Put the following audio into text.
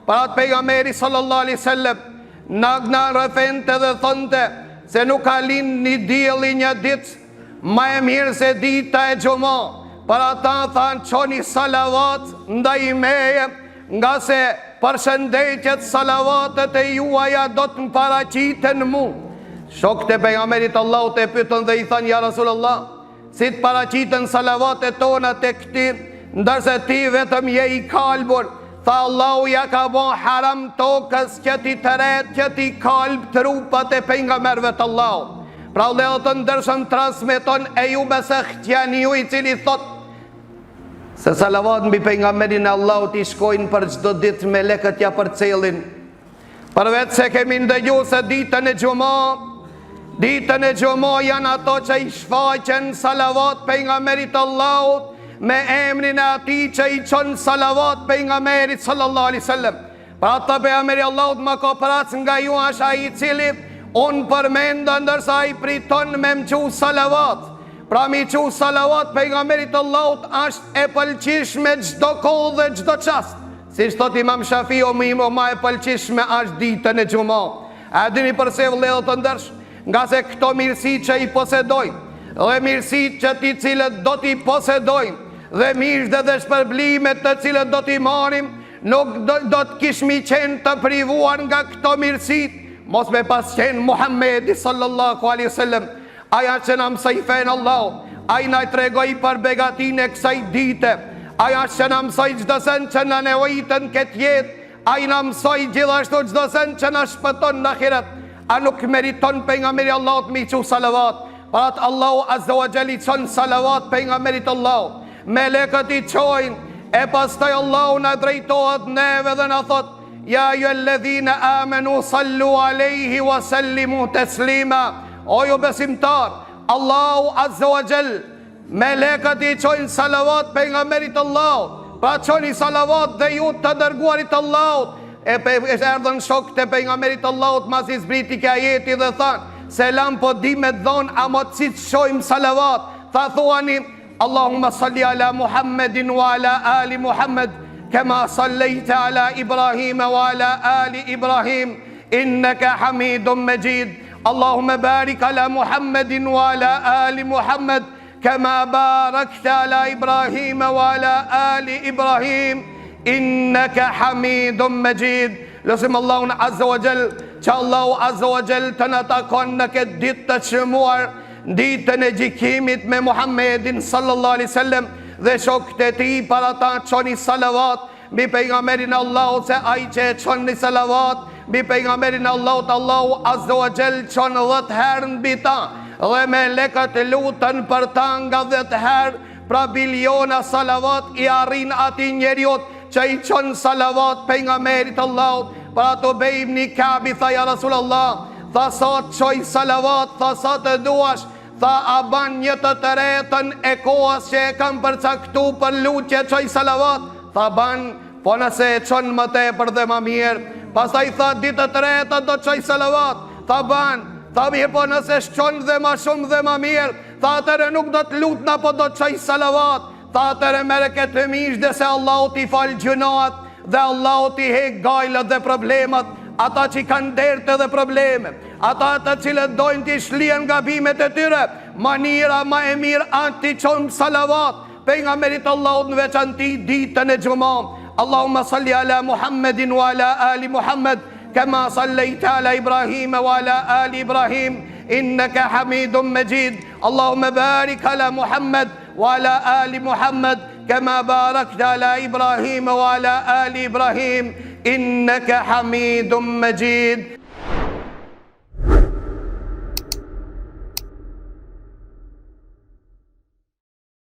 Për atë pejgamberi sallallahu alaihi wasallam na na rrëfente dhe thonte se nuk ka lind një dielli një ditë ma e mirë se dita e xhuma. Për ata thanë çoni salavat ndaj meje, ngase përshëndetjet salavatet e juaja do të më paraqiten mu. Shokët e pejgamberit Allahut e pyetën dhe i thanë ja Rasulullah, Si të paraqiten salavatet tona tek ti, ndërsa ti vetëm je i kalbur, tha Allahu ja ka bo haram tokës që t'i tret, që t'i kalb trupat e pejgamberëve të Allahut. Pra vëllezër të ndershëm transmeton Ejub Sehtijaniu i cili thot se salavat mbi pejgamberin e Allahut i shkojnë për çdo ditë melekët ja përcjellin Përveç se kemi ndëgju se ditën e xhuma, ditën e xhuma janë ato që i shfaqen salavat pejgamberit të Allahut me emrin e atij që i çon salavat pejgamberit sallallahu alaihi wasallam. Pra tha pejgamberi i Allahut ma koprrac nga ju është ai i cili unë përmenda ndërsa ai priton me më çu salavat. Pra me i çu salavat pejgamberit të Allahut është e pëlqishme çdo kohë dhe çdo çast. Siç thotë Imam Shafiu mirëpo ma e pëlqishme është ditën e xhuma. A e dini përse vëllezër të ndershëm? Ngase këto mirësi që i posedojmë, dhe mirësitë që të cilët do t'i posedojmë, dhe myzhde dhe shpërblimet të cilët do t'i marrim, nuk do, do të kishmi qenë të privuar nga këto mirësi, mos me pas qenë Muhammedi sallallahu alaihi wasallam. Ai asht që na mësoi fenë e Allahut, ai na tregoi për begatinë e kësaj dite, ai asht që na mësoi çdo send që na nevojitet në këtë jetë, ai na mësoi gjithashtu çdo send që na shpëton në ahiret. A nuk meriton pejgamberi i Allahut me i çu salavat? Për atë Allahu Azza wa Jall i çon salavat pejgamberit të Allahut. Melekët i çojnë e pastaj Allahu na drejtohet neve dhe na thotë Ja ejjuhelledhine amenu sallu alejhi wa sellimu teslima O ju besimtar, Allahu Azza wa Jall Melekët i çojnë salavat pejgamberit të Allahut Pra çoni salavat dhe ju të dërguarit të Allahut E pe, e erdhën shokët e pejgamberit të Allahut Masi zbriti ky ajeti dhe thanë Selam po di me të dhonë Amo si të çojmë salavat Tha thuani Allahumma salli ala Muhammedin wa ala ali Muhammed kema sallejte ala Ibrahim wa ala ali Ibrahim innaka Hamidun Majid Allahumma barik ala Muhammedin wa ala ali Muhammed kema barakte ala Ibrahim wa ala ali Ibrahim innaka Hamidun Majid Lusim Allahun Azza wa Jall që Allahu Azza wa Jall të na takon në këtë ditë të çmuar Ditën e gjykimit me Muhammedin sallallahu alaihi wasallam dhe shokët e tij për ata çoni salavat mbi pejgamberin e Allahut se ai që e çon një salavat mbi pejgamberin e Allahut Allahu azza wa jall çon 10 herë mbi ta dhe melekët luten për ta nga 10 herë pra biliona salavat i arrin atij njeriut që i çon salavat pejgamberit të Allahut për atë Ubej ibn Kabi tha ja Rasulullah Tha sa të çoj salavat, tha sa të duash, tha a ban një të tretën e kohës që e kam përcaktu për lutje çoj salavat, tha ban, po nëse e çon më tepër dhe ma mirë, pastaj tha dy të tretat do çoj salavat, tha ban, tha mirë po nëse çon dhe ma shumë dhe ma mirë, tha atëherë nuk do të lutna po do të çoj salavat, Tha atëherë merre këtë myzhde se Allahu t'i fal gjynahet dhe Allahu t'i hek gajlet dhe problemet, ata që kanë derte dhe probleme, ata të cilët dojnë t'i shlyhen gabimet e tyre, mënyra ma e mirë asht t'i çojmë salavat pejgamberit të Allahut në veçanti ditën e xhuma. Allahumma salli ala Muhammedin wa ala ali Muhammed kema sallejte ala Ibrahim wa ala ali Ibrahim innaka Hamidum Majid. Allahumma barik ala Muhammed wa ala ali Muhammed kema barakte ala Ibrahim wa ala ali Ibrahim innaka Hamidum Majid.